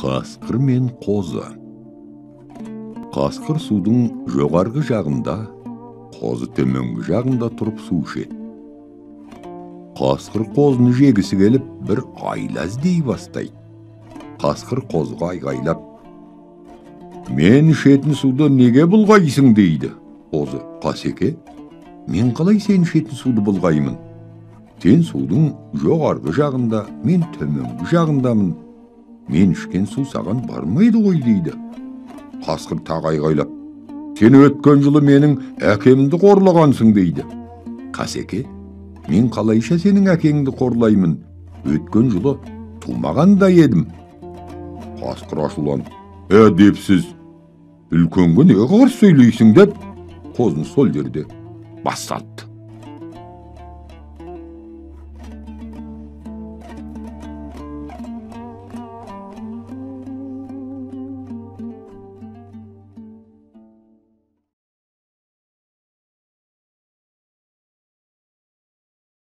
Қасқыр мен қозы. Қасқыр судың жоғарғы жағында, қозы төменгі жағында тұрып су ішеді. Қасқыр қозыны жегісі келіп, бір айла іздей бастайды. Қасқыр қозыға айғайлап: «Мен ішетін суды неге бұлғайсың?» – дейді. Қозы: «Қасеке, мен қалай сен ішетін суды бұлғаймын? Сен судың жоғарғы жағында, мен төменгі жағындамын. Мен ішкен су саған бармайды ғой», – дейді. Қасқыр тағы айғайлап: «Сен өткен жылы менің әкемді қорлағансың», – дейді. «Қасеке, мен қалайша сенің әкеңді қорлаймын? Өткен жылы тумаған да едім». Қасқыр ашуланып: «Әдепсіз, үлкенге неге қарсы сөйлейсің?» – деп, қозыны сол жерде бас салыпты.